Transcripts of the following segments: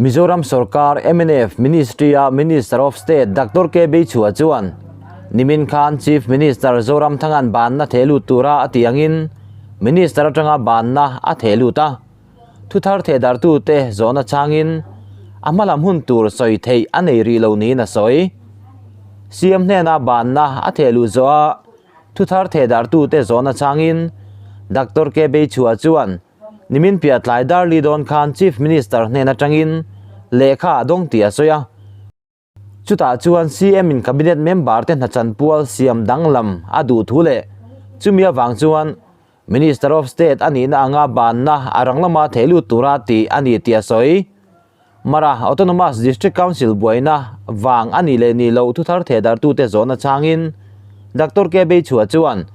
Mizoram sorkar mnf Ministry-a Minister of State Doctor K Beichhua chuan nimin khan Chief Minister Zoramthanga'n banna theh lut tura a tih angin Minister atanga banna a theh lut a. Thuthar thehdartute zawhna changin a hmalam hun tur sawi theih a nei rih lo niin a sawi. CM hnena banna a theh luh zawha thuthar thehdartute zawhna changin Doctor K Beichhua chuan Nimin piah tlai Darli dawn khan Chief Minister hnen atangin lehkha a dawng tih a sawi a. Chutah chuan CM in Cabinet member te hnachan pual siam danglam a duh thu leh chumi avang chuan Minister of State a nihna anga banna a rang lama theh lut tura tih a ni tih a sawi. Mara Autonomous District Council buaina vang a nih leh nih loh thuthar thehdartute zawhna changin Doctor K Beichhua chuan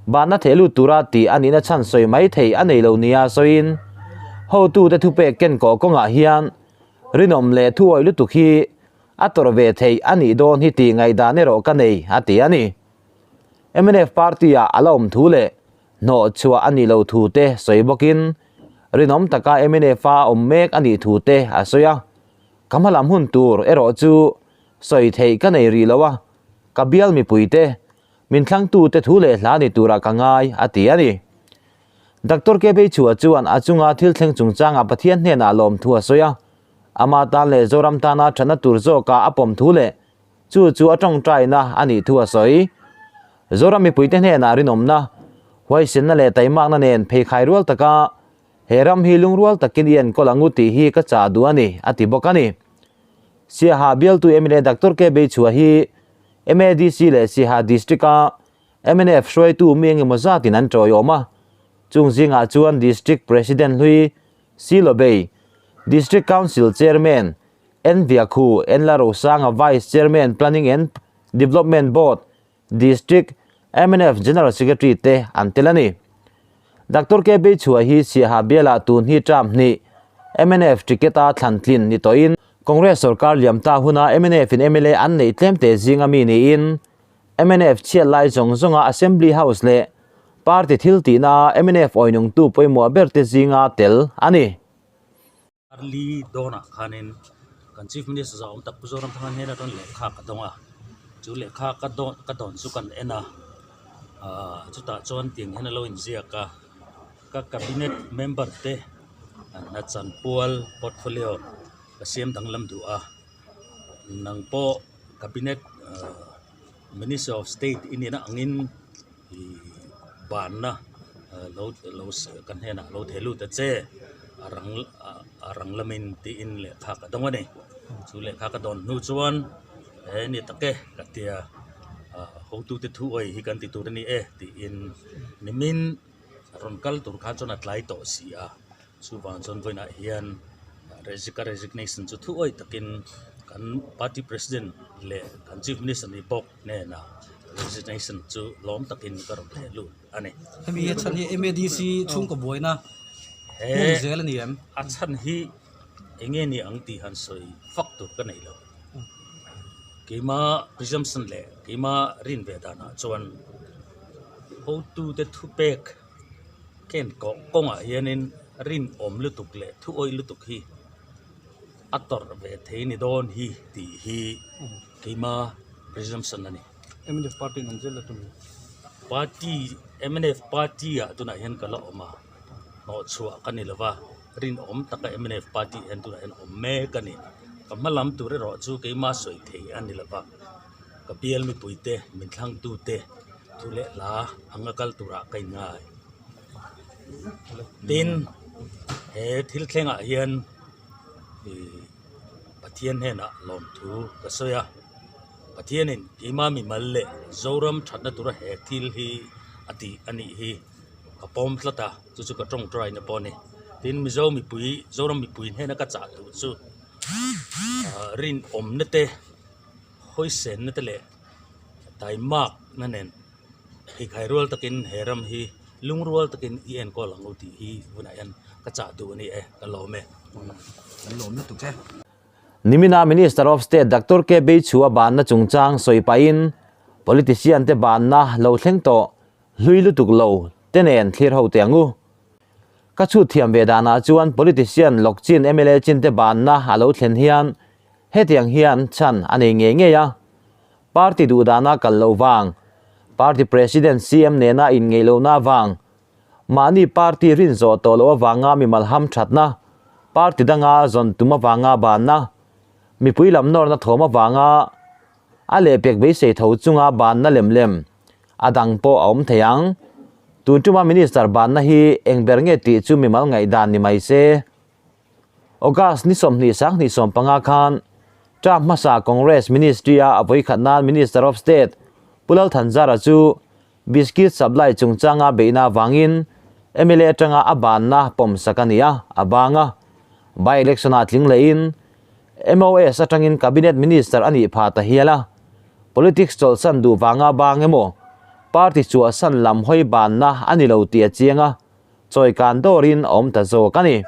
banna theh lut tura tih a nihna chhan sawi mai thei a nei lo nia sawiin hotute thupek ken kawh kawngah hian rinawm leh thuawih lutuk hi a tawrh ve theih a nih dawn hi tih ngaihdan erawh ka nei a ti a ni. Mnf party-ah a la awm thu leh Hnawh chhuah a nih loh thu te sawi bawkin rinawm taka mnf a awm mek a nih thu te a sawi a. Ka hmalam hun tur erawh chu sawi theih ka nei rih lo a, ka bial mipui te, min thlangtu te thu leh hla ni turah ka ngai a ti a ni. Doctor K Beichhua chuan a chunga thil thleng chungchangah Pathian hnenah lawmthu a sawi a, ama tan leh Zoram tana thatna tur zawkah a pawm thu leh Chu chu a tawngtaina a nih thu a sawi. Zoram mipuite hnenah rinawmna, huaisenna leh taimakna nen pheikhai rual taka he ram hi lungrual takin i enkawl ang u tih hi ka chah duh a ni, a ti bawk a ni. Siaha bialtu mla Doctor K Beichhua hi MADC leh Siaha District-a mnf hruaitu mi engemaw zatin an tawiawm a, chung zingah chuan District President hlui Silobei, District Council Chairman N Viakhu, N Larosanga Vice Chairman Planning and Development Board, District mnf General Secretary te an tel a ni. Doctor K Beichhua hi Siaha bialah tun hi term hnih mnf ticket a thlan tlin ni tawhin Congress sorkar liam ta huna mnf in mla an neih tlem te zinga mi niin mnf chhiat lai zawng zawnga Assembly House leh party thil tihna mnf awinungtu pawimawh ber te zinga tel a ni. Early dawnah khanin kan Chief Minister zah awm tak Pu Zoramthanga hnena rawn lehkha ka dawng a, chu lehkha ka dawn ka dawn chu kan en a, ahh chutah chuan tiang hian a lo inziak a, ka cabinet member te hna chanpual portfolio ka siam danglam duh a, nang pawh cabinet ahh Minister of State i nihna angin ih banna lo lo ka hnenah lo theh lut ta che a rang a rang lamin tiin lehkha ka dawng a ni chu lehkha ka dawn hnu chuan he ni tak e ka tia ah hotute thu awih hi kan ti tur a ni e tiin nimin rawn kal tur khan chuan a tlai tawh si a. Chuvang chuan vawiinah hian ka resignation chu thu awih takin kan party president leh kan chief minister ni bawk hnenah resignation chu lawm takin ka rawn theh lut a ni. Hemi a chhan hi MADC chhungkaw buaina hmun zel a ni em? A chhan hi eng nge ni ang tih han sawi fak tur ka nei lo. Keima presumption leh keima rin ve danah chuan hotute thupek Ken kawh kawngah hianin rinawm lutuk leh thu awih lutuk hi a tawrh ve thei ni dawn hi tih hi keima presumption a ni. Mnf party in awm zel la tum em? Party mnf party ah tunah hian ka la awm a, hnawhchhuah ka ni lova, rinawm taka mnf party hian tunah hian awm mek a ni. Ka hma lam tur erawh chu keima sawi thei a ni lova, ka bial mipuite min thlangtute Thu leh hla anga kal turah ka inngai. Tin, he thil thlengah hian ih Pathian hnenah lawmthu ka sawi a, Pathianin keimah mimal leh Zoram thatna tura he thil hi a tih a nih hi ka pawm tlat a, chu chu ka tawngtaina pawh a ni. Tin, Mizo mipui, Zoram mipui hnena ka chah duh chu ah rinawmna te, hawisenna te leh Taimak na nen pheikhai rual takin he ram hi lungrual takin i enkawl ang u tih hi hunah hian ka chah duh a ni e, ka lawm e. Kan lawm lutuk che. Nimina Minister of State Doctor K Beichhua banna chungchang sawi pahin politician te banna lo thleng tawh hlui lutuk lo te nen thlir ho teh ang u. Ka chhut thiam ve danah chuan politician lawk chin mla chin te banna a lo thlen hian hetiang hian chhan a nei ngei ngei a. Party duhdana kal loh vang, party president CM nena inngeih lohna vang, mahni party rin zawh tawh loh avanga mimal ham thatna, party danga zawn tum avanga banna, mipui lam nawrna thawm avanga a lehpek beisei tho chunga banna lem lem a dang pawh a awm thei ang. Tun tuma Minister banna hi eng ber nge tih chu mimal ngaihdan ni mai se. August ni 20 2015 khan term hmasa Congress Ministry-a a vawikhat nan Minister of State Pu Lalthanzara chu biscuit supply chungchanga beihna avangin mla atanga a banna pawmsak a ni a, a bang a. By-election-ah tling lehin MOS atangin Cabinet Minister a nih phah ta hial a, politics chawlhsan duh vanga bang emaw, party chhuahsan lam hawi banna a ni lo tih a chiang a, chawikan dawrin a awm ta zawk a ni.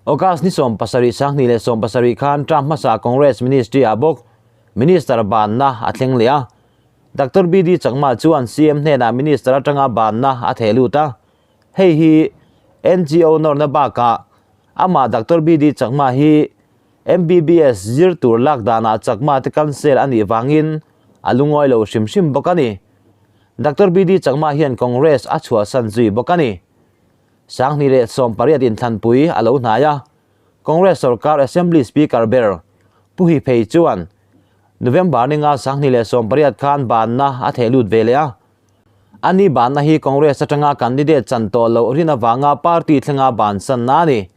August ni 17 2017 khan term hmasa Congress Ministry-ah bawk Minister banna a thleng leh a, Doctor BD Chakma chuan CM hnenah Minister atanga banna a theh lut a, hei hi NGO nawrna bakah Amah Doctor BD Chakma hi MBBS zir tur lak danah Chakma te cancel a nih vangin a lungawi lo hrim hrim bawk a ni. Doctor BD Chakma hian Congress a chhuahsan zui bawk a ni. 2018 inthlanpui a lo hnai a, Congress sorkar Assembly Speaker ber Pu Hi Phei chuan November ninga 2018 khan banna a theh lut ve leh a. Ani banna hi Congress atanga candidate chan tawh loh rin avanga party thlenga bansanna a ni.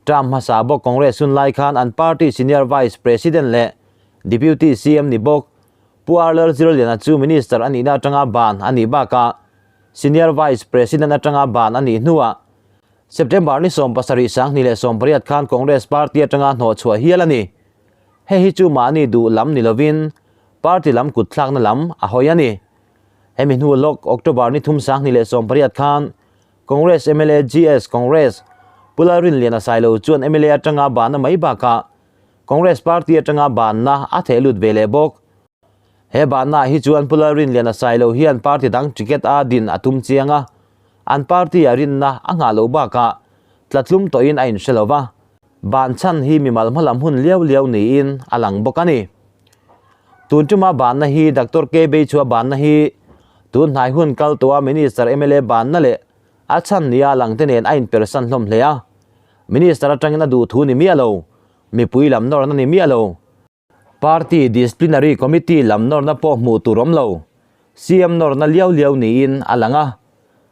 Term hmasa bawk Congress hun lai khan an party senior vice president leh deputy CM ni bawk Pu Arlal Zirliana chu minister a nihna atanga ban a nih bakah senior vice president atanga ban a nih hnuah September ni 17 2018 khan Congress party atanga hnawhchhuah hial a ni. Hei hi chu mahni duh lam ni lovin Party lam kut thlakna lam a hawi a ni. Hemi hnu lawk October ni thum 2018 khan Congress mla GS Congress Pu Lalrinliana Sailo chuan mla atanga banna mai bakah Congress party atanga banna a theh lut ve leh bawk. He banna ah hi chuan Pu Lalrinliana Sailo hian party dang ticket a din a tum chiang a, an party a rinna a nghah loh bakah tlatlum tawhin a inhre lo va, ban chhan hi mimal hmalam hun liau liau niin a lang bawk a ni. Tun tuma banna hi Doctor K Beichhua banna hi tun hnai hun kal tawha Minister mla banna leh a chhan nia lang te nen a inpersan hlawm hle a. Minister atangin a duh thu ni miah lo, mipui lam nawrna ni miah lo. Party Disciplinary Committee lam nawrna pawh hmuh tur awm lo. CM nawrna liau liau niin a lang a,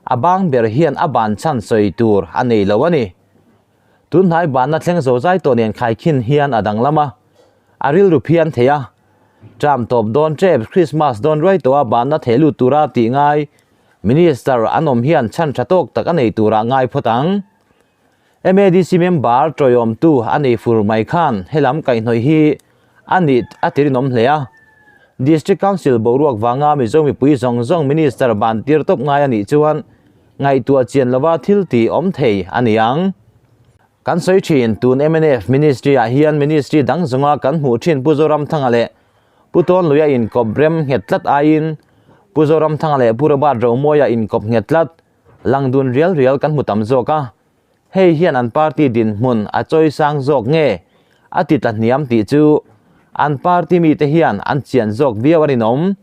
a bang ber hian a ban chhan sawi tur a nei lo a ni. Tun hnai banna thleng zo zai tawh nen khaikhin hian a danglam a. A rilru phian thei a, Tram tawp dawn tep Christmas dawn ruai tawha banna theh lut tura tih ngai Minister an awm hian chhan tha tawk tak a nei turah ngai phawt ang. MADC member tawiawmtu a nei fur mai khan helam kaihhnawih hi a nih a ti rinawm hle a. District Council boruak vanga Mizo mipui zawng zawng Minister ban tir tawp ngai a nih chuan ngaihtuah chian lova thil tih awm thei a ni ang. Kan sawi thin, tun mnf Ministry ah hian Ministry dang zawnga kan hmuh thin Pu Zoramthanga leh Pu Tawnluia inkawp rem nghet tlat aiin Pu Zoramthanga leh Pu Robert Romawia inkawp nghet tlat lang dun rial rial kan hmu tam zawk a. Hei hian an party dinhmun a chawi sang zawk nge a ti tla hniam tih chu an party mite hian an chian zawk viau a rinawm.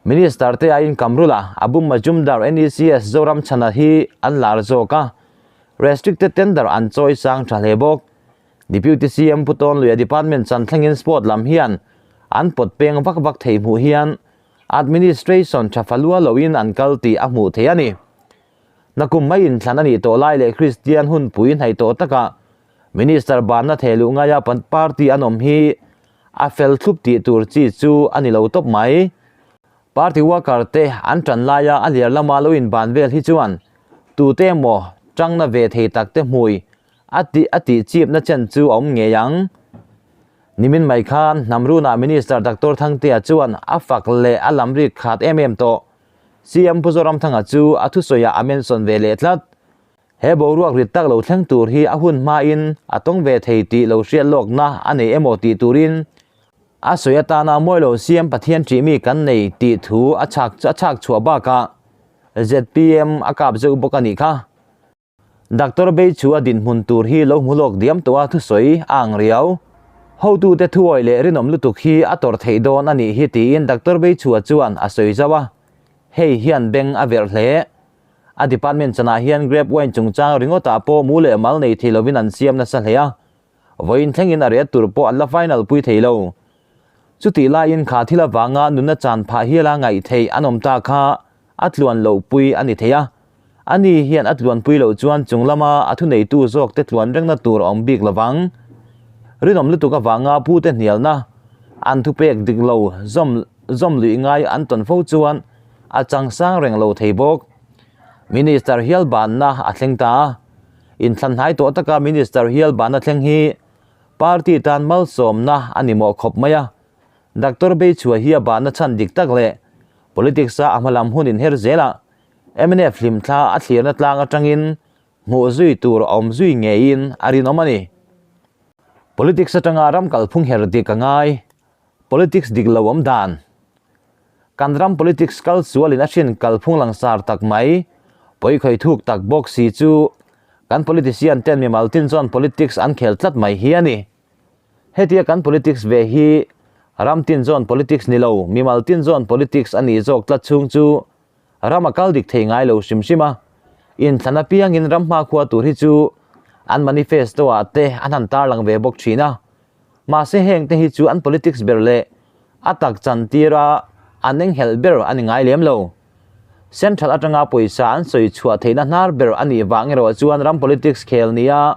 Minister te aiin Kamrula, Abu Majumdar NECS Zoramchhana hi an lar zawk a. Restricted tender an chawi sang tha hle bawk. Deputy CM Pu Tawnluia Department chan thlengin sport lam hian an pawt peng vak vak thei hmuh hian administration tha falua loin an kal tih a hmuh theih a ni. Nakum mai inthlan a nih tawh lai leh Kristian hunpui hnaih tawh takah Minister banna theh luh ngaia party an awm hi a fel thlup tih tur chi chu a ni lo tawp mai. Party worker te an tan laia a liar lama lo inban vel hi chuan tute emaw tangna ve thei tak te hmui a tih a tih chipna chen chu a awm ngei ang. Nimin mai khan Hnamrunah Minister Doctor Thangtea chuan a fak leh a lam rik khat em em tawh. CM Pu Zoramthanga chu a thusawiah a mention ve leh tlat. He boruak rit tak lo thleng tur hi a hun hmain a tawng ve thei tih lo hriat lawkna a nei emaw tih turin a sawi atana Mawilo CM Pathian ṭih mi kan nei tih thu a chhak a chhak chhuah bakah zpm a kap zeuh bawk a nih kha. Doctor Beichua dinhmun tur hi lo hmu lawk diam tawh a thusawi a ang riau. Hotute thuawih leh rinawm lutuk hi a tawrh theih dawn a nih hi tiin Doctor Beichua chuan a sawi zauh a, hei hian beng a verh hle. A department chanah hian grape wine chungchang ringawtah pawh mu leh mal nei thei lovin an siam nasa hle a, vawiin thlengin a ret tur pawh an la final pui thei lo. Chutih laiin kha thil avanga nunna chan phah hiala ngaih theih an awm ta kha a tluan loh pui a ni thei a. Ani hian a tluan pui loh chuan chung lama a thuneitu zawk te tluan rengna tur a awm bik lovang. Rinawm lutuk avanga pute hnialna an thupek dik lo zawm zawm luih ngai an tawn fo chuan a changsang reng lo thei bawk. Minister hial banna a thleng ta a. Inthlan hnai tawh taka Minister hial banna thleng hi Party tan malsawmna a ni mawh khawp mai a. Doctor Beichhua hi a banna chhan dik tak leh Politics-a a hmalam hun inher zelah mnf hlimthla a thlirna tlang atangin hmuh zui tur a awm zui ngeiin a rinawm a ni. Politics atanga ram kalphung her dik a ngai. Politics dik lo awm dan. Kan ram politics kal sualin a hrin kalphung langsar tak mai, pawikhawih thuk tak bawk si chu kan politician ten mimal tin chuan politics an khel tlat mai hi a ni. Hetia kan politics ve hi ram tin zawn politics ni lo, mimal tin zawn politics a nih zawk tlat chhung chu ram a kal dik thei ngai lo hrim hrim a. Inthlan apiangin ram hmakhua tur hi chu an manifesto ah te an han tarlang ve bawk thin a. Mahse heng te hi chu an politics ber leh a tak chan tira an enghelh ber a ni ngai lem lo. Central atanga pawisa an sawi chhuah theihna hnar ber a nih vang erawh chuan ram politics khel nia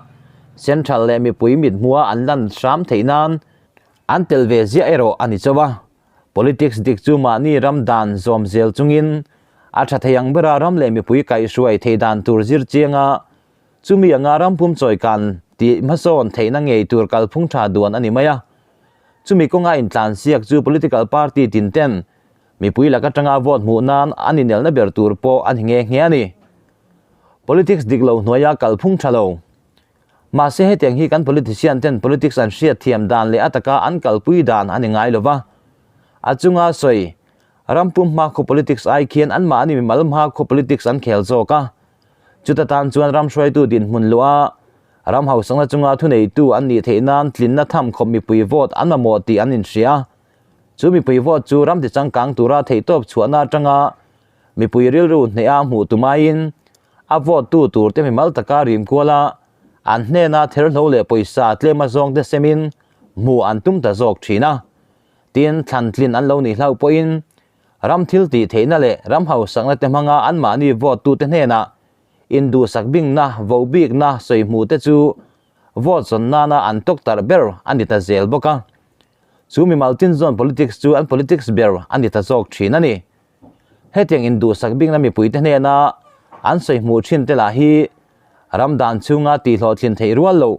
Central leh mipui mithmua an lan hram theih nan an tel ve ziah erawh a ni chauh a. Politics dik chu mahni ram dan zawm zel chungin a tha thei ang bera ram leh mipui kaihhruai theih dan tur zir chianga Chumi anga rampum chawikan tih hmasawn theihna ngei tur kalphung tha duan a ni mai a. Chumi kawnga intlansiak chu political party tin ten mipui lak atanga vote hmuh nan an inelna ber tur pawh a ni nghe nghe a ni. Politics dik lo hnuaia kalphung tha lo. Mahse hetiang hi kan politician ten politics an hriat thiam dan leh a taka an kalpui dan a ni ngai lova. A chunga sawi rampum hmakhaw politics ai khian anmahni mimal hmakhaw politics an khel zawk a. Chuta tan chuan ram hruaitu dinhmun luah a, ram hausakna chunga thuneitu an nih theih nan tlinna tham khawp mipui vote an mamawh tih an inhria. Chu mipui vote chu ram tichangkang tura theihtawp chhuahna atanga mipui rilru hneha hmuh tumaiin a vote tu turte mimal taka rim kuala an hnena therhlo leh pawisa tlema zawngte semin hmuh an tum ta zawk thin a. Tin, thlan tlin an lo nih hlauh pawhin Ram thil tih theihna leh ram hausakna te hmanga anmahni vote tute hnenah induhsak bingna, vo bikna, sawi hmuh te chu vote zawn nana an tawk tarh ber a ni ta zel bawk a. Chu mimal tin zawn politics chu an politics ber a ni ta zawk thin a ni. Hetiang induhsak bingna mipuite hnena an sawi hmuh thin te lah hi ram dan chhunga tihhlawhtlin theih rual loh,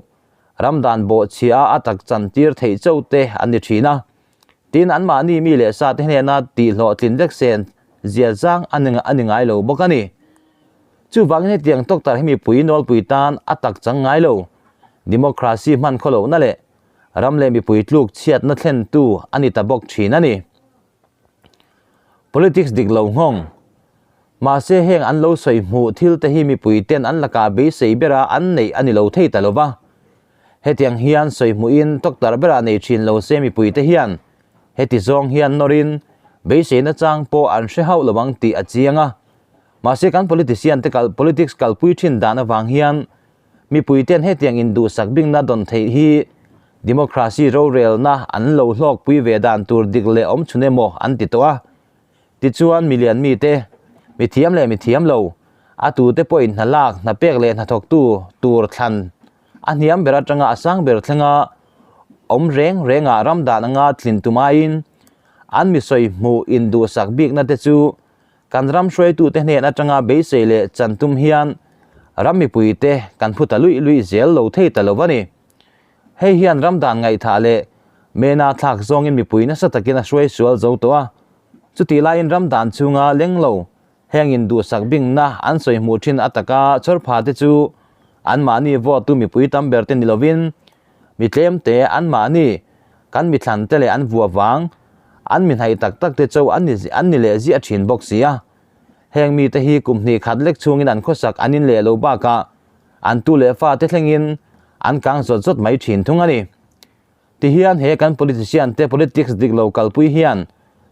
ram dan bawhchhia a tak chantir theih chauh te an ni thin a. Tin, anmahni mi leh sa te hnena tihhlawhtlin vek sen zia zang a ni ngai lo bawk a ni. Chuvangin hetiang tawktar hi mipui nawlpui tan a tak chang ngai lo. Democracy hman khaw lohna leh ram leh mipui tluk chhiatna thlentu a ni ta bawk thin a ni. Politics dik lo nghawng. Mahse heng an lo sawi hmuh thil te hi mipui ten an lakah beisei bera an neih a ni lo thei ta lo va. Hetiang hian sawi hmuhin doctor berah nei thin lo se mipuite hian heti zawng hian nawrin beiseina chang pawh an hre hauh lo ang tih a chiang a. Mahse kan politician te kal politics kalpui thin dan avang hian mipuiten hetiang induhsak bingna dawn theih hi democracy rorelna an lo hlawkpui ve dan tur dik leh awm chhun emaw an ti tawh a. Tichuan milian mite, mithiam leh mithiam lo, a tute pawhin hna lak, hna pek leh hnathawktu tur thlan a hniam ber atanga a sang ber thlenga awm reng rengah ram dan anga tlin tumaiin an mi sawi hmuh induhsak bikna te chu kan ram hruaitute hnen atanga beisei leh chan tum hian ram mipuite kan phu ta luih luih zel lo thei ta lo a ni. Hei hian ram dan ngaihthah leh mena thlak zawngin mipui nasa takin a hruai sual zo tawh a, chutih laiin ram dan chhunga leng lo Heng induhsak bingna an sawi hmuh thin ataka chawrpha te chu anmahni vote tu mipui tam ber te ni lovin mi tlem te anmahni kan mithlan te leh an vua vang an mi hnaih tak tak te cho an ni an ni leh ziah thin bawk si a. Heng mite hi kum hnih khat lek chhungin an khawsak an in leh lo bakah. an tu leh fate thlengin an kang zawt zawt mai thin thung a ni. Tihian he kan politician te politics dik lo kalpui hian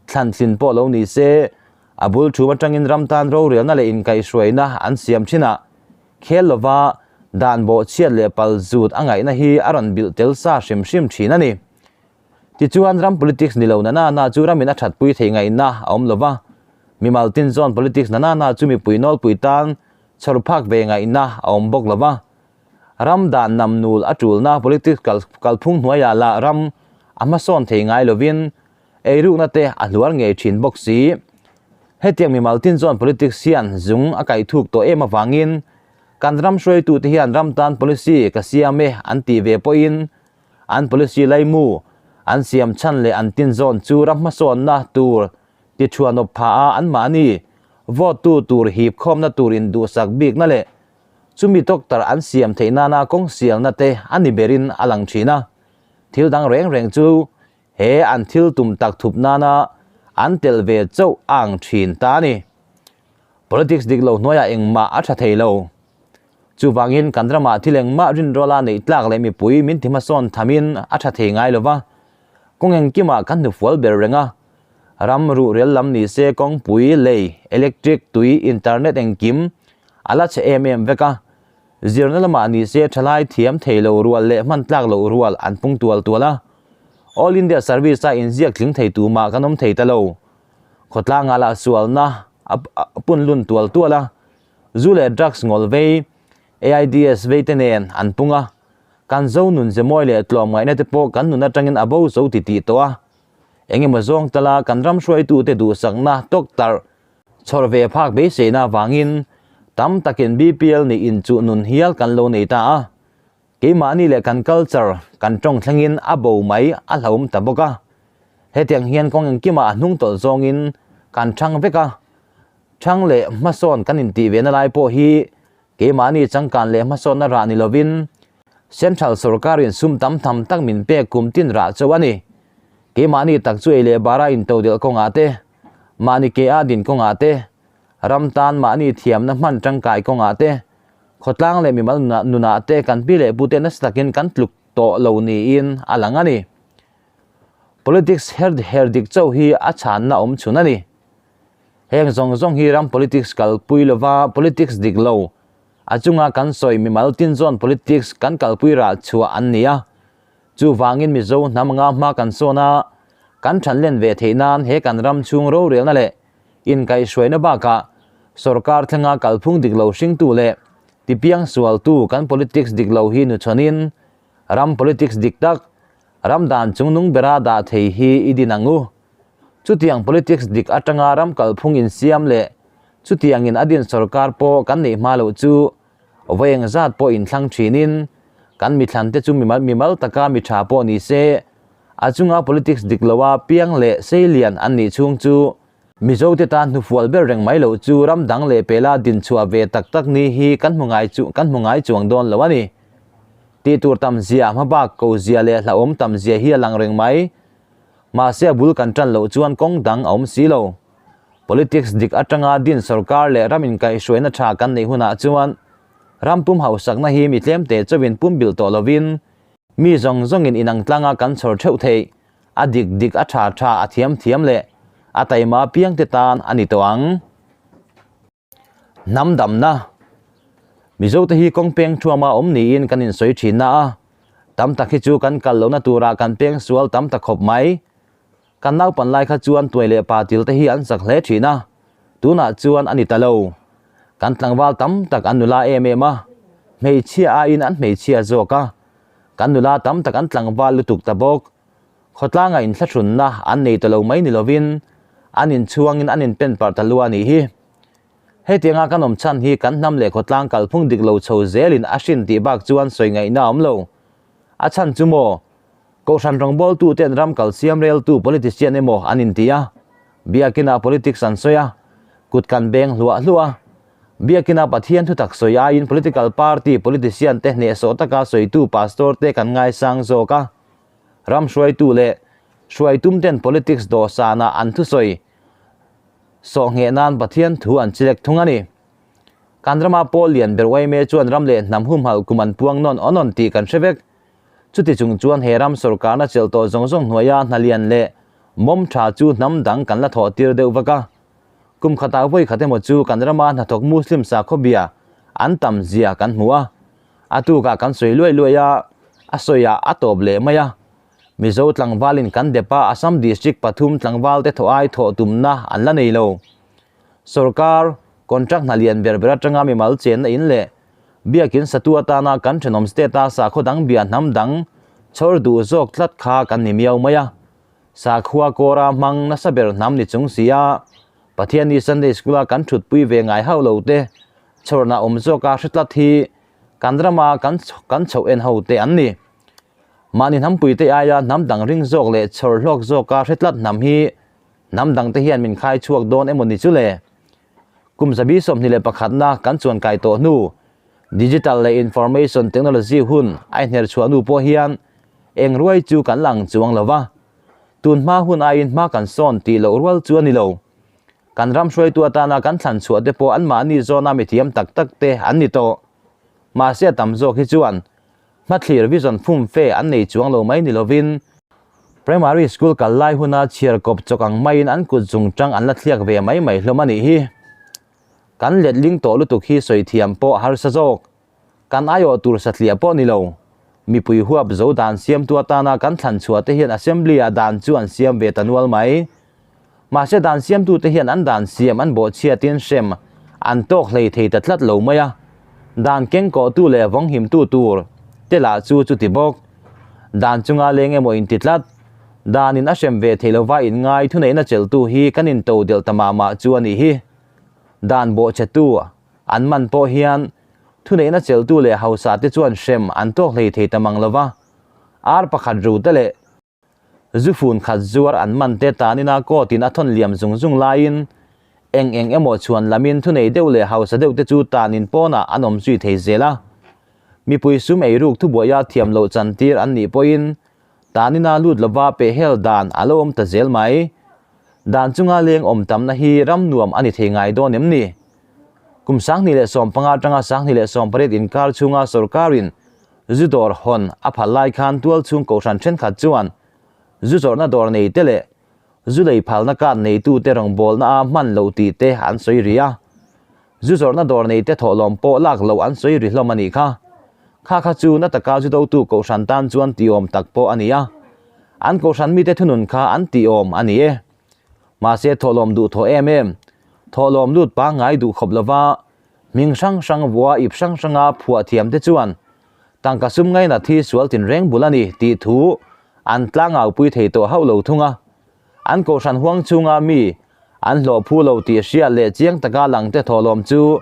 thlan tlin pawh lo ni se, a bul thum atangin ram tan rorelna leh inkaihhruaina an siam thin a, khel lova dan bawhchhiat leh pal zut a ngaihna hi a rawn bilh tel sa hrim hrim thin a ni. Tichuan ram politics ni lo na na na chu ramin a thatpui theih ngaihna a awm lova, mimal tin zawn politics na na na chu mipui nawlpui tan chhawr phak ve ngaihna a awm bawk lova, Ram dan namnul a tulna politics kalphung hnuaiah lah ram a hmasawn thei ngai lovin eirukna te a hluar ngei thin bawk si. Hetiang mimal tin chuan politics hian zung a kaihthuk tawh em avangin kan ram hruaitute hian ram tan policy ka siam e an tih ve pawhin an policy laimu an siam chhan leh an tin zawn chu ram hmasawnna tur tichhuanawp phah a anmahni vote tu tur hip khawmna tur induhsak bikna leh Chumi doctor an siam theih nana kawng sialna te a ni berin a lang thin a, thil dang reng reng chu he an thil tum tak thup nana an tel ve chauh a ang thin ta a ni. Politics dik lo hnuaiah engmah a tha thei lo. Chuvangin kan ramah thil engmah rinrawla neih tlak leh mipui min ti hmasawn thamin a tha thei ngai lo va, kawng engkimah kan hnufual ber reng a, Ram ruhrel lam ni se kawngpui, lei, electric, tui, internet engkim a la chhe em em vek a. Zirna lamah ni se thalai thiam thei lo rual leh hman tlak loh rual an pung tual tual a. All India Service a inziak tling thei tumah kan awm thei ta lo. Khawtlangah lah sualna a pun lun tual tual a. Zu leh drugs ngawl vei, AIDS vei te nen an pung a. Kan zo nun ze mawi leh tlawmngaihna te pawh kan nun atangin a bo zo titih tawh a. Eng emaw zawng tala kan ram hruaitute duhsakna tawk tarh chhawr ve phak beiseina avangin tam takin BPL nih inchuh nun hial kan lo nei ta a. Keimahni leh kan culture kan tawng thlengin a bo mai a hlauhawm ta bawk a. Hetiang hian kawng engkimah a hnung tawlh zawngin kan thang vek a. Thang leh hmasawn kan intih ve na lai pawh hi Keimahni changkan leh hmasawnna rah ni lovin Central sorkarin sum tam tham tak min pek kum tin rah chauh a ni. Keimahni tak chu ei leh bara intodelh kawngah te, mahni ke a din kawngah te, ram tan mahni thiamna hman tangkai kawngah te, khawtlang leh mimal nunah te kan pi leh pute nasa takin kan tluk tawh lo niin a lang a ni. Politics her her dik chauh hi a chhanna awm chhun a ni. Heng zawng zawng hi ram politics kalpui lova politics dik lo a chunga kan sawi mimal tin zawn politics kan kalpui rah chhuah an ni a. Chuvangin Mizo hnam anga hma kan sawn a, kan than len ve theih nan he kan ram chhung rorelna leh inkaihhruaina bakah sorkar thlenga kalphung dik lo hringtu leh tipiang sualtu kan politics dik lo hi nuchhawnin ram politics dik tak ram dan chungnung bera dah thei hi i din ang u. Chutiang politics dik atanga ram kalphung insiam leh chutiangin a din sorkar pawh kan neih hma loh chu vawi engzat pawh inthlang thinin kan mithlan te chu mimal taka mi tha pawh ni se a chunga politics dik loa piang leh seilian an nih chhung chu Mizo te tan hnufual ber reng mai loh chu ram dang leh pela dinchhuah ve tak tak ni hi kan hmu ngai chu kan hmu ngai chuang dawn lo a ni. Tih tur tam zia hmabak ko zia leh hlauhawm tam zia hi a lang reng mai. Mahse a bul kan tan loh chuan kawng dang a awm si lo. Politics dik atanga din sorkar leh ram inkaihhruaina tha kan neih hunah chuan ram pum hausakna hi mi tlemte chauhin pum bilh tawh lovin mi zawng zawngin inang tlanga kan chhawr theuh theih a dik dik a tha tha a thiam thiam leh a taima piangte tan a ni tawh ang. Hnam damna Mizote hi kawng peng thuama awm niin kan insawi thin na a, tam tak hi chu kan kal lohna turah kan peng sual tam ta khawp mai. Kan naupan lai kha chuan tuai leh pa til te hi an zak hle thin a, tunah chuan a ni ta lo. Kan tlangval tam tak an nula em em a, hmeichhia aiin an hmeichhia zawk a, kan nula tam tak an tlangval lutuk ta bawk. Khawtlanga inthlahrunna an nei ta lo mai ni lovin an inchhuangin an inpen parh ta lua a nih hi. Hetianga kan awm chhan hi kan hnam leh khawtlang kalphung dik lo chho zelin a hrin tih bak chuan sawi ngaihna a awm lo. A chhan chu maw? Kohhran rawngbawltu ten ram kal siam reltu politician emaw an inti a, biakinah politics an sawi a, kut kan beng hluah hluah a. Biakina Pathian thutak sawi aiin political party politician te hnehsawh taka sawitu pastor te kan ngaisang zawk a. Ram hruaitu leh hruaitum ten politics dawhsanah an thusawi sawhngheh nan Pathian thu an chilek thung a ni. Kan rama pawl lian ber yma chuan ram leh hnam humhalh kum an puang nawn awn awn tih kan hre vek. Chuti chung chuan he ram sorkarna chelh tawh zawng zawng hnuaia hna lian leh mawm tha chu hnam dang kan la thawh tir deuh vak a. Kum khatah vawi khat emaw chu kan rama hnathawk Muslim sakhaw bia an tam zia kan hmu a. A tukah kan sawi luai luai a, a sawiah a tawp leh mai a. Mizo tlangvalin kan dep a, Assam district pathum tlangvalte thawh ai thawh tumna an la nei lo. Sorkar contract hna lian ber ber atanga mimal chenna in leh biakin satu atana kan thenawm state a sakhaw dang bia hnam dang chhawr duh zawk tlat kha kan ni miau mai a. Sakhua kawra hmang nasa ber hnam ni chung si a, Pathianni Sunday School a kan thutpui ve ngai hauh lo te chhawrna awm zawka hre tlat hi kan rama kan kan chhoh en ho te an ni. Mahni hnampuite aia hnam dang ring zawk leh chhawr hlawk zawka hre tlat hnam hi Hnam dangte hian min khai chhuak dawn emaw ni chu le? Kum zabi 21na kan chuan kai tawh hnu, digital leh information technology hun a inher chhuah hnu pawh hian eng ruai chu kan lang chuang lo va. Tun hma hun aiin hma kan sawn tih loh rual chu a ni lo. Kan ram hruaitu atana kan thlan chhuah te pawh anmahni zawna mithiam tak tak te an ni tawh. Mahse a tam zawk hi chuan Hmathlir vision fum fe an nei chuang lo mai ni lovin Primary school kal lai huna chhiar kawp chawk ang maiin an kut zung tang an la thliak ve mai mai hlawm a nih hi. Kan letling tawh lutuk hi sawi thiam pawh harsa zawk. Kan aiawh tur satliah pawh ni lo. Mipui huap zo dan siamtu atana kan thlan chhuah te hian Assembly ah dan chu an siam ve ta nual mai. Mahse dan siamtute hian an dan siam an bawhchhiatin hrem an tawk hlei thei ta tlat lo mai a, dan kengkawhtu leh vawnghimtu tur te lah chu chuti bawk. Dan chunga leng emaw inti tlat, danin a hrem ve thei lova inngai thuneihna chelhtu hi kan into delh ta mah mah chu a nih hi. Dan bawhchhetu an man pawh hian thuneihna chelhtu leh hausa te chuan hrem an tawk hlei thei ta mang lova, ar pakhat ru te leh Zufun khat zuar an man te tanina court-in a thawn liam zung zung laiin eng eng emaw chhuan lamin thunei deuh leh hausa deuh te chu tanin pawnah an awm zui thei zel a. Mipui sum eiruk thubuaia thiam loh chantir an nih pawhin tanina lut lova pehhel dan a lo awm ta zel mai. Dan chunga leng awm tamna hi ram nuam a ni thei ngai dawn em ni? Kum 2015 atanga 2018 inkar chhunga sorkarin Zu dawr hawn a phal lai khan tual chhung kohhran thenkhat chuan zu zawrhna dawr nei te leh zu lei phalna card neitute rawngbawlna a hman loh tih te an sawi ri a. Zu zawrhna dawr nei te thawhlawm pawh lak loh an sawi ri hlawm a nih kha. Kha kha chu na taka zu dotu kohhran tan chuan tihawm tak pawh a ni a. An kohhran mite thunun kha an tihawm a ni e. Mahse thawhlawm duh thawh em em, thawhlawm lut pangngai duh khawp lova Hming hrang hrang vua ip hrang hranga phuah thiam te chuan tangka sum ngaina thi sual tinreng bul a ni tih thu an tlangaupui thei tawh hauh lo thung a. An kohhran huang chhunga mi an hlawh phu lo tih hriat leh chiang taka lang te thawhlawm chu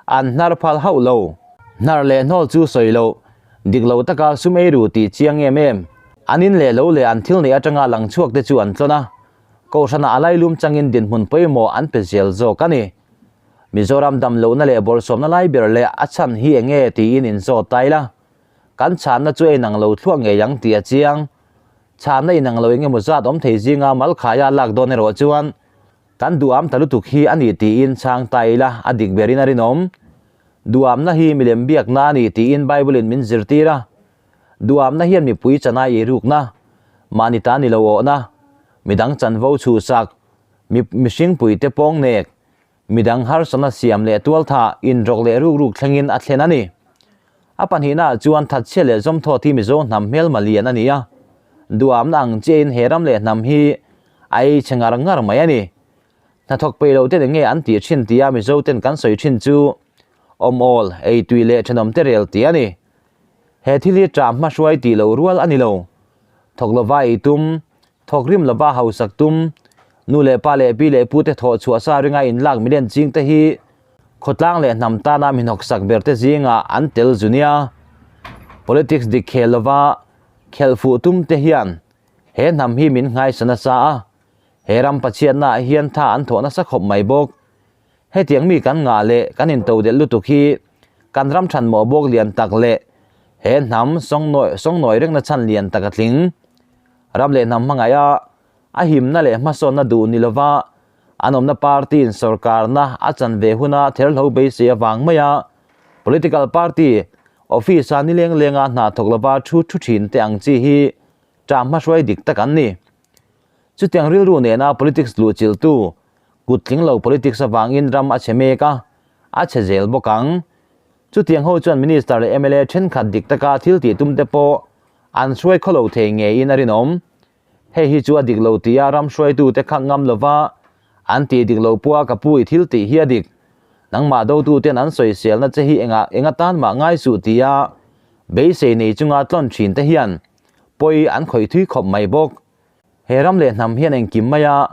an hnar phal hauh lo. Hnar leh hnawl chu sawi loh, dik lo taka sum ei ru tih chiang em em. An in leh lo leh an thil neih atanga lang chhuak te chu an tlawn a, kohhranah a lailum changin dinhmun pawimawh an pe zel zawk a ni. Mizoram damlohna leh bawlhsawmna lai ber leh a chhan hi eng nge tiin inzawt ta ila, kan chhanna chu a inang lo thluah ngei ang tih a chiang. Chhanna inang lo eng emaw zat awm thei zinga malkhaia lak dawn erawh chuan kan duham ta lutuk hi a ni tiin chhang ta ila a dik berin a rinawm. Duhamna hi milem biakna a ni tiin Bible-in min zirtir a. Duhamna hian mipui chanai eirukna, mahni ta ni lo awhna, midang chanvo chhuhsak, mi mihring puite pawng nek, midang harsatna siam leh tualtha inrawk leh ruk ruk thlengin a thlen a ni. A pahnihnaah chuan thatchhia leh zawmthawt hi Mizo hnam hmelma lian a ni a, duhamna ang chiahin he ram leh hnam hi a ei chhe ngar ngar mai a ni. Hnathawk peih loh ten enge an tih thin tia Mizo ten kan sawi thin chu awm awl, ei tui leh thenawm te rel tih a ni. He thil hi ṭah hmahruai tih loh rual a ni lo. Thawk lova ei tum, Thawk rim lova hausak tum, nu leh pa leh pi leh pute thawh chhuah sa ringa inlak milian chingte hi khawtlang leh hnam tana mi hnawksak berte zingah an tel zu nia. Politics dik khel lova khelh fuh tumte hian he hnam hi min nghaisa nasa a, he ram Pathiannaah hian tha an thawh nasa khawp mai bawk. Hetiang mi kan ngah leh kan intodelh lutuk hi kan ram thanmawh bawk lian tak leh he hnam sawngnawi rengna chhan lian tak a tling. Ram leh hnam hmangaih a, a himna leh hmasawnna duh ni lova An awmna party in sorkarna a chan ve huna therhlo beisei avang maia political party office a nileng lenga hna thawk lova thu thu thin te ang chi hi ṭah hmahruai dik tak an ni. Chutiang rilru nena politics luhchilhtu kut tling lo politics avangin ram a chhe mek a, a chhe zel bawk ang. Chutiang ho chuan Minister leh mla thenkhat dik taka thil tih tum te pawh an hruai khaw lo thei ngeiin a rinawm. Hei hi chu a dik lo tia ram hruaitute khak ngam lova an tih dik lo pawha ka pu i thil tih hi a dik. Nangmah dotuten an sawiselna che hi engah eng atan mah ngai suh tia beisei nei chunga tlawn thin te hian pawi an khawih thui khawp mai bawk. He ram leh hnam hian engkim maia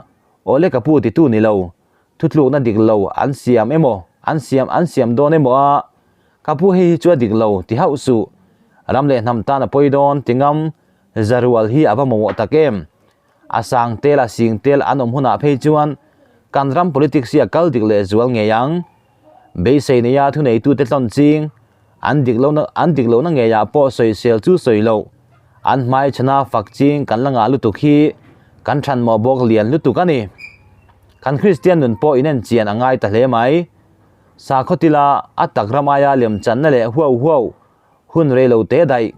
awle ka pu titu ni lo, thutlukna dik lo an siam emaw, an siam an siam dawn emaw a, ka pu hei hi chu a dik lo ti hauh suh. Ram leh hnam tan a pawi dawn ti ngam zarual hi a va mamawh tak em? A sang tel a sing tel an awm hunah phei chuan kan ram politics hi a kal dik leh zual ngei ang. Beisei neia thuneitute tlawn ching an dik lohna an dik lohna ngeiah pawh sawisel chu sawi loh. An hmai chhana fak ching kan la ngah lutuk hi kan thanmawh bawk lian lutuk a ni. Kan Kristian nun pawh inen chian a ngai ta hle mai. Sakhaw tila a tak ram aia lemchanna leh huau huau hun rei lo te daih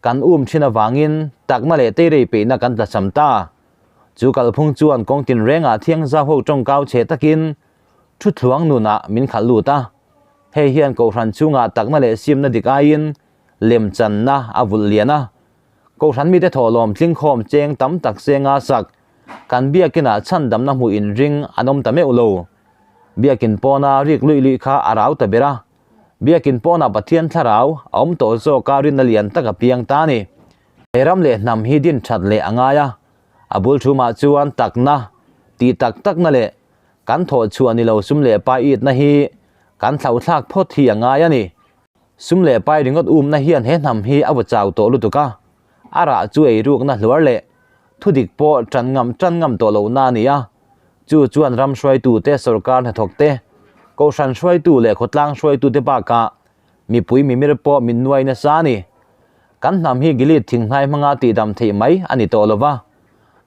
kan um thin avangin takna leh teirei peihna kan tlachham ta. Chu kalphung chuan kawng tinrengah thiangzau ho tawngkau chhe takin Thuthluang nunah min khalh lut a, hei hian Kohhran chhungah takna leh simna dik aiin lemchanna a vulh lian a. Kohhran mite thawhlawm tlingkhawm cheng tam tak senga sak kan biakinah chhandamna hmuh inring an awm ta meuh lo. Biakin pawna rik luih luih kha a rau ta ber a, biakin pawnah Pathian thlarau a awm tawh zawka rinna lian tak a piang ta a ni. He ram leh hnam hi din that leh a ngai a, a bul thumah chuan takna, tih tak takna leh Kan thawh chhuah ni lo sum leh pai itna hi kan thlauhthlak phawt hi a ngai a ni. Sum leh pai ringawt umna hian he hnam hi a vaw chau tawh lutuk a, a rah chu eirukna hluar leh thudik pawh tan ngam tan ngam tawh lohna a ni a. Chu chuan ram hruaitute, sorkar hnathawkte, kohhran hruaitu leh khawtlang hruaitute bakah mipui mimir pawh min nuai nasa a ni. Kan hnam hi Gilead thinghnai hmanga tihdam theih mai a ni tawh lova.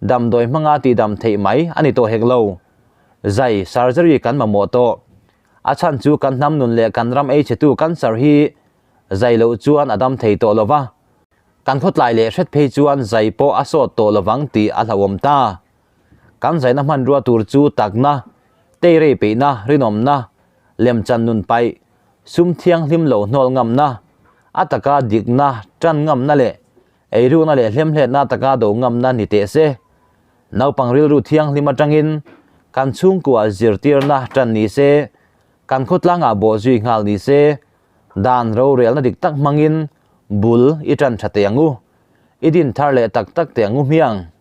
Damdawi hmanga tihdam theih mai a ni tawh hek lo. Zai, surgery, kan mamawh tawh. A chhan chu kan hnam nun leh kan ram ei chhetu cancer hi zai loh chuan a dam thei tawh lova. Kan khawtlai leh hret phei chuan zai pawh a sawt tawh lovang tih a hlauhawm ta. Kan zaina hmanrua tur chu takna, teirei peihna, rinawmna, lemchan nun paih, sum thianghlim lo hnawl ngamna, a taka dikna, tan ngamna leh Eirukna leh hlemhletna taka do ngamna ni teh se. Naupang rilru thianghlim atangin kan chhungkua zirtirna tan ni se, kan khawtlangah bawhzui nghal ni se, dan rorelna dik tak hmangin bul i tan tha teh ang u, i din thar leh tak tak teh ang u hmiang.